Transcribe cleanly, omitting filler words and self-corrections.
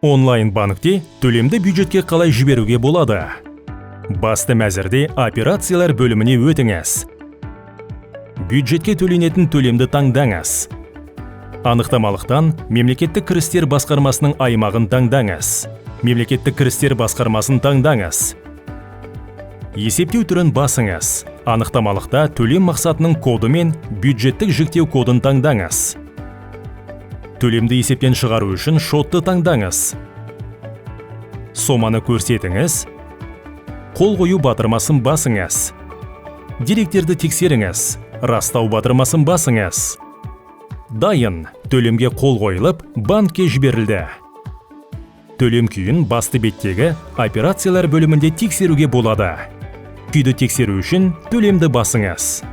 Онлайн банкте төлемді бюджетке қалай жіберуге болады? Басты мәзірде «Операциялар» бөліміне өтіңіз. Бюджетке төленетін төлемді таңдаңыз. Анықтамалықтан Мемлекеттік кірістер басқармасының аймағын таңдаңыз. Мемлекеттік кірістер басқармасын таңдаңыз. Есептеу түрін басыңыз. Анықтамалықта төлем мақсатының коды мен бюджеттік жіктеу кодын таңдаңыз. Төлемді есептен шығару үшін шотты таңдаңыз. Соманы көрсетіңіз. Қол қою батырмасын басыңыз. Деректерді тексеріңіз. Растау батырмасын басыңыз. Дайын. Төлемге қол қойылып, банкке жіберілді. Төлем күйін басты беттегі «Операциялар» бөлімінде тексеруге болады. Күйді тексеру үшін төлемді басыңыз.